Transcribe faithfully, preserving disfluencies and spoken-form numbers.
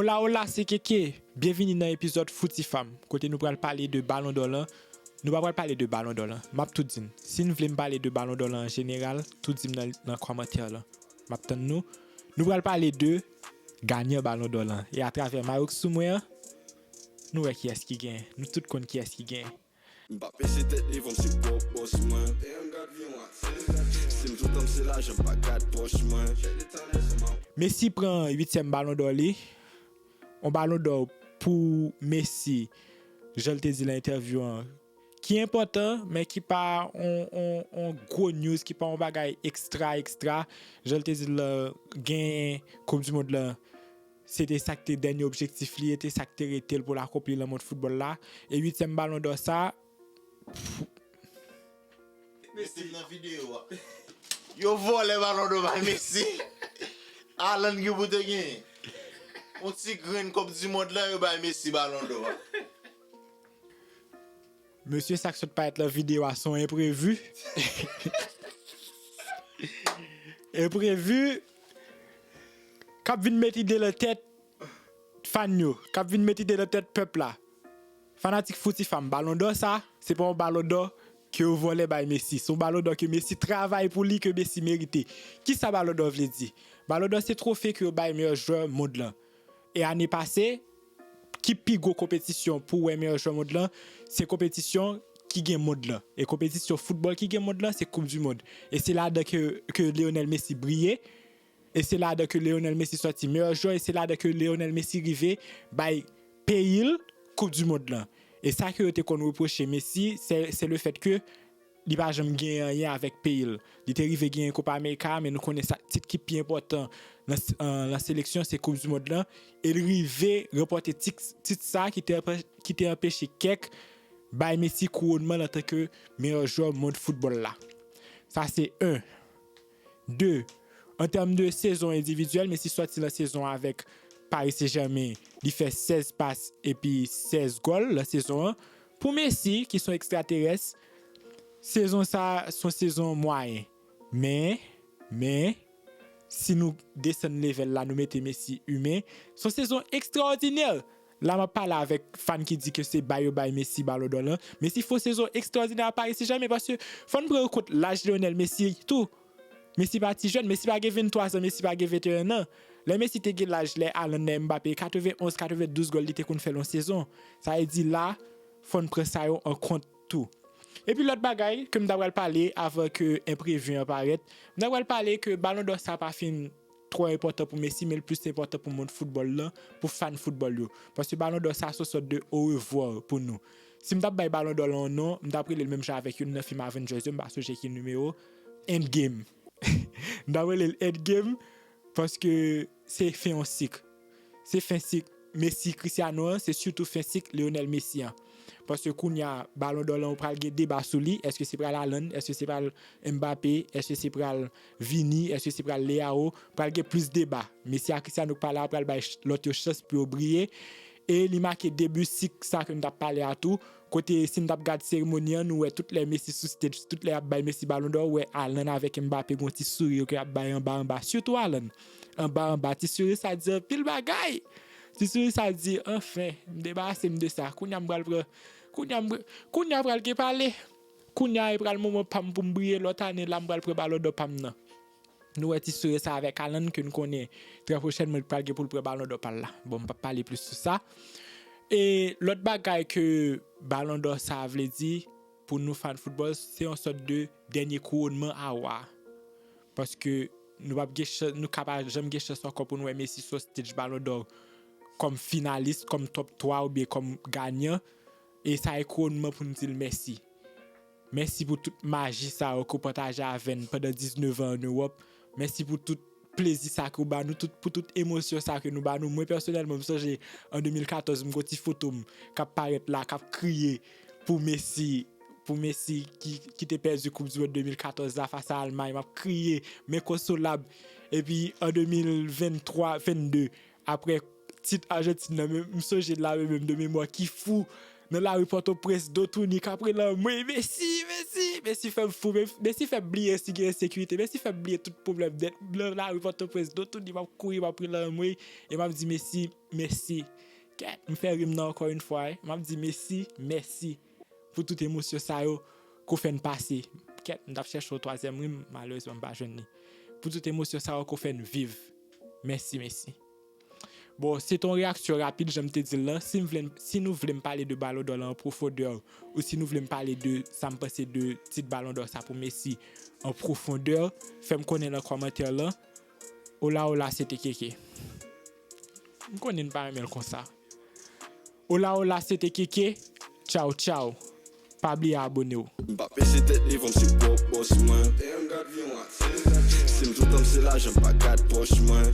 Hola, hola, se Keke. Byenvini nan epizòd Fouti Fam, kote nou pral pale de Balon dò lan. Nou pa pral pale de Balon dò lan. M ap tou di n. Si n vle m pale de Balon dò lan an jeneral, tou di m nan, nan kòmantè lan. M ap tann nou. Nou pral pale de ganyan Balon dò lan. E atravè mayo k sou mwen an, nou wè kiyès ki genyen. Nou tout konn kiyès ki genyen. M pa pèse tèt devan m, se pwòp bòs mwen. Si m toutan m se lajan, m pa gad pòch mwen. Messi pran uityèm Balon dò li. On Balon dò pou Messi, jan l te di nan entèvyou an, ki enpòtan, men ki pa on, on, on gwo news, ki pa on bagay ekstra, ekstra. Jan l te di l lan, genyen Koup di Mond lan, se te sa k te dènye objektif li, e te sa k te rete l pou l akonpli nan mond foutbòl la. E uityèm Balon dò sa, Messi nan videyo a. Yo vòlè Balon dò bay Messi. Haaland gen pou te genyen. On ti grenn Koup di Mond lan, yo bay Messi Balon dò a. Mesye, sa k sot parèt lan videyo a se on enprevi. Enprevi k ap vin met ide lan tèt fan yo, k ap vin met ide lan tèt pèp la. Fanatik Fouti Fam, Balon dò sa, se pa on Balon dò ke yo vòlè bay Messi. Se on Balon dò ke Messi travay pou li, ke Messi merite. Kisa Balon dò vle di? Balon dò se twofe ke yo bay meyè jwè mond lan. E ane pase, ki pi gwo konpetisyon pou wè meyè jwè mond lan, se konpetisyon ki gen mond lan. E konpetisyon foutbòl ki gen mond lan, se Koup di Mond. E se ladan ke, ke Lionel Messi briye. E se ladan ke Lionel Messi sòti meyè jwè. E se ladan ke Lionel Messi rive bay peyi l Koup di Mond lan. E sa ke yo te konn repwoche Messi, se, se le fèt ke li pa janm genyen anyen avèk peyi l. Li te rive genyen Copa America, men nou konnen sa, tit ki pi enpòtan lan, lan seleksyon, se Koup di Mond lan. E l rive ranpòte tit, tit sa ki te, ki te anpeche kèk bay Messi kouwonnman antanke meyè jwè mond foutbòl la. Sa se en. De, an tèm de sezon endividyèl, Messi sòti lan sezon avèk Paris Saint-Germain, li fè sèz pas epi sèz gòl lan sezon an. Pou Messi, ki se on ekstraterès, sezon sa, se on sezon mwayen. Men, men, si nou desann level la, nou mete Messi imen, se on sezon ekstraòdinè. La, m ap pale avèk fan ki di ke se bay yo bay Messi Balon dò lan. Messi fè on sezon ekstraòdinè a Paris Saint-Germain, paske fò n pran an kont laj Lionel Messi tou. Messi pa ti jèn, Messi pa gen venntwa zan, Messi pa gen venteyen an. Lè Messi te gen laj lè Haaland nan Mbappé, katrevenonz, katrevendouz gòl li te konn fè lan sezon. Sa vle di la, fò n pran sa yo an kont tou. Epi lòt bagay ke m ta pral pale avan ke enprevi an parèt, m ta pral pale ke Balon dò sa pa fin twò enpòtan pou Messi, men l plis enpòtan pou mond foutbòl lan, pou fan foutbòl yo. Paske Balon dò sa se on sòt de orevwa pou nou. Si m t ap bay Balon dò lan on non, m t ap rele l menm jan avèk youn nan fim Avengers yo, m pa sonje ki nimewo, Endgame. M t ap rele l Endgame, paske se fen on sik. Se fen sik Messi, Cristiano an, se sitou fen sik Lionel Messi an. Paske kounye a, Balon dò lan, ou pral gen deba sou li. Èske se pral Haaland? Èske se pral Mbappé? Èske se pral Vini? Èske se pral Leao? Pral gen plis deba. Messi ak Cristiano k pa la pral bay ch-, lòt yo chans pou yo briye. E li make debi sik sa ke m t ap pale a tou. Kote si n t ap gad seremoni an, nou wè tout lè Messi sou stage, tout lè y ap bay Messi Balon dò, ou wè Haaland avèk Mbappé gon ti souri ke y ap bay anba anba, sitou Haaland. Anba anba, ti souri sa di anpil bagay. Ti souri sa di, anfen, m debarase m de sa. Kounye a m pral pran, kounye a m, kounye a pral gen pale. Kounye a e pral moman pa m pou m briye, lòt ane la m pral pran Balon dò pa m nan. Nou wè ti souri sa avèk Haaland ke n konnen trè pwochènman li pral gen pou l pran Balon dò pa l la. Bon, m p ap pale plis sou sa. E lòt bagay ke Balon dò sa vle di pou nou fan foutbòl, se yon sòt de dènye kouwonnman a wa. Paske nou p ap gen chans, nou ka pa janm gen chans ankò pou n wè Messi sou stage Balon dò kòm finalis, kòm top twa oubyen kòm ganyan. E sa e kouwonnman pou n di l mèsi. Mèsi pou tout maji sa yo ke w pataje avè n pandan diznèf an ann Ewòp. Mèsi pou tout plezi sa ke w ba nou, tout, pou tout emosyon sa ke nou ba nou. Mwen pèsonèlman, m sonje an de mil katòz, m gon ti foto m k ap parèt la, k ap kriye pou Messi, pou Messi ki, ki te pèdi Koup di Mond de mil katòz la fas a Almay. M ap kriye, m enkonsolab. Epi an de mil venntwa, vennde, apre tit Ajantin nan, men m sonje l la menm de memwa, ki fou, nan lari Pòtoprens, do touni, k ap rele anmwey, Messi, Messi, Messi fè m fou, Messi fè m bliye si gen ensekirite, Messi fè m bliye tout pwoblèm nèt. Nan lari Pòtoprens, do touni, m ap kouri, m ap rele anmwey, e m ap di Messi, mèsi. Kèt, m fè rim nan ankò yon fwa, wi. M ap di Messi, mèsi pou tout emosyon sa yo ke w fè n pase. Kèt, m t ap chèche yon twazyèm rim, malerezman, m pa jwenn li. Pou tout emosyon sa yo ke w fè n viv. Mèsi, Messi. Bon, se te yon reyaksyon rapid, jan m te di l lan. Si m vle, si nou vle m pale de Ballon d'Or la an pwofondè, ou si nou vle m pale de sa m panse de tit Ballon d'Or sa pou Messi an pwofondè, fè m konnen nan kòmantè lan. Hola, hola, se te Keke. M konnen n pa renmen l konsa. Hola, hola, se te Keke. Tchaw, tchaw. Pa bliye abone w. M pa pese tèt devan m se pwòp bòs mwen. Si m toutan m se lajan, m pa gad pòch mwen.